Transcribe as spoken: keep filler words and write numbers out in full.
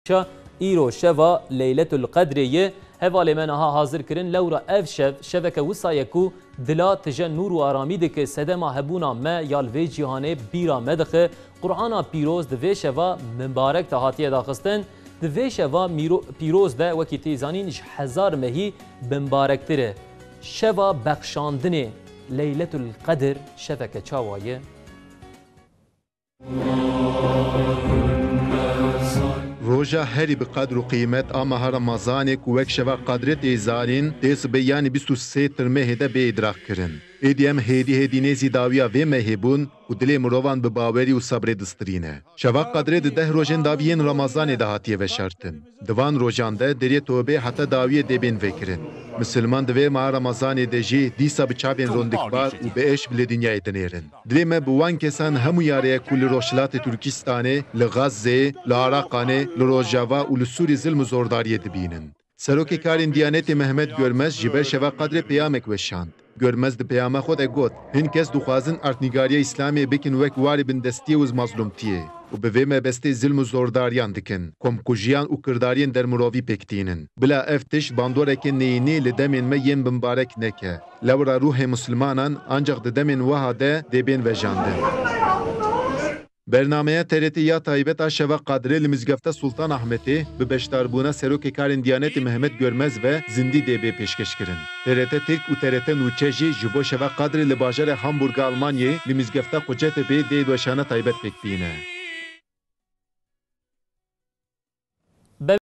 Şa, îro şeva Leyletul Qedrê ye. Hevalê me niha hazir kirin. Lewra ev şev, şeveke wisa ye ku dila tije nûr û aramî dike. Sedema hebûna me ya li vê cîhanê bîra me dixe. Qur'ana pîroz di vê şeva mimbarek de hatiye daxistin. Di vê şeva mîro-, pîroz de, wekî tê zanîn, ji hezar mehî mimbarektir e. Şeva bexşandinê, Leyletul Qedr, şeveke çawa ye? Roja herî bi qedr û qîmet a meha Remezanê ku wek şeva Qedrê tê zarîn, tê sibê yanî bîst û sê tirmehê de bê îdrak kirin. Êdî em hêdî hêdî nêzî dawiya vê mehê bûn û dilê mirovan bi bawerî û sebrê distirîne. Şeva Qedrê di deh rojên dawî yên Remezanê de hatiye veşartin. Di van rojan de derê tobê heta dawiyê dê bên vekirin. Misilman di vê meha Remezanê de jî dîsa bi çavên rondikbar û bi eşb li dinyayê dinêrin. Dilê me bi wan kesan hemûya re ye ku li Rojhilatê Tirkistanê, li Xazzê, li Araqanê, li Rojava û li Sûrî zilm û zordariyê dibînin. Serokê Karên Diyanetê Mehmet Görmez ji ber Şeva Qedrê peyamek weşand. Görmez di peyama xwe de got, Hin kes dixwazin erdnîgariya Îslamê bikin wek warê bindestiyê û mazlûmtiyê û bi vê mebestê zilm û zordariyan dikin, komkujiyan û kirdariyên dermirovî pêk tînin. Bila ev tişt bandoreke neyînî li demên me yên bimbarek neke. Lewra ruhê misilmanan ancaq di demên wiha de dê bên vejandin. Bernameya T R T ya taybet a Şeva Qedrê li Mizgefta Sultan Ahmetê bi beşdarbûna Serokê Karên Diyanetê Mehmet Görmez ve zindî dê bê pêşkeşkirin. T R T Tirk û T R T Nûçe jî ji bo Şeva Qedrê li bajarê Hamburga Almanyayê li Mizgefta Qucetepe'yê dê weşana taybet pêk bîne.